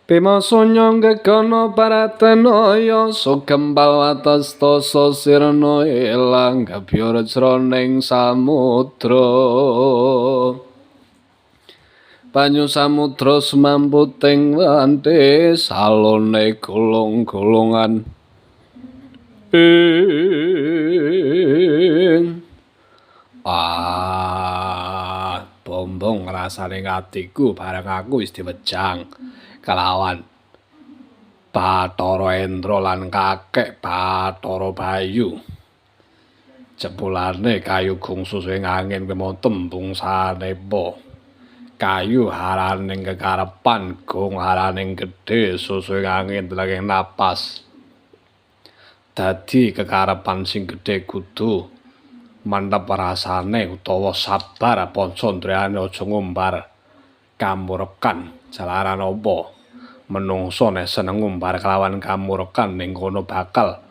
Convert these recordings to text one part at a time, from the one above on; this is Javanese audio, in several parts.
Bima sunya gegono paratanaya sugembal wates tasa sirna ilang gebyur jroning samudra. Banyu samudra semamputing wante salone gulung-gulungan. Ah, bombong rasane atiku bareng aku wis diwejang kelawan Bathara Endra lan kakek Bathara Bayu. Jebulane kayu gungsu sing angin kuwi mau tembung sanepa. Kayu haraning kekarepan, gung haraning gedhe, susuhing angin telenging napas. Dadi kekarepan sing gedhe kudu mantep rasane utawa sabar pancandriyane aja ngumbar kamurekan. Jalaran apa? Menungsa nek seneng ngumbar kelawan kamurekan ning kono bakal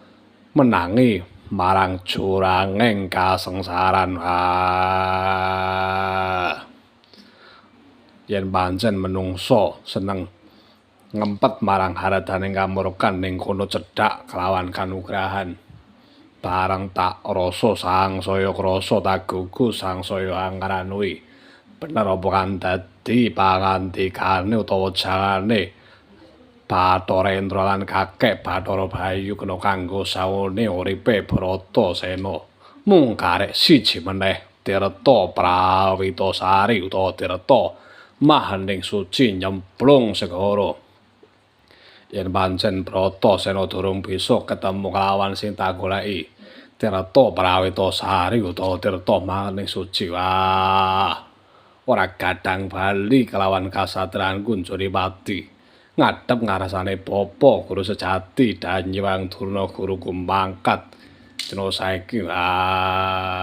menangi marang juranging kasengsaran. Ah. Yen pancen menungsa seneng ngempet marang haradaning kamurekan ning kono cedhak kelawan kanugrahan. Bareng tak rasa sangsaya krasa tagugu sangsaya angranui. Bener apa kan dadi pangandikane utawa jangane Bathara Endra lan kakek Bathara Bayu kena kanggo sawone uripe Bratasena. Mung karek siji meneh Tirta Prawitasari utawa Tirta Mahening Suci nyemplung segara. Yen pancen Bratasena durung bisa ketemu kelawan sing tak goleki Tirta Prawitasari utawa Tirta Mahening Suci, wah, ora gadang bali kelawan kasatriyanku Njuripati. Ngadhep ngarsane Bapa Guru sejati Danyang Durna guruku mangkat dina saiki. Wah.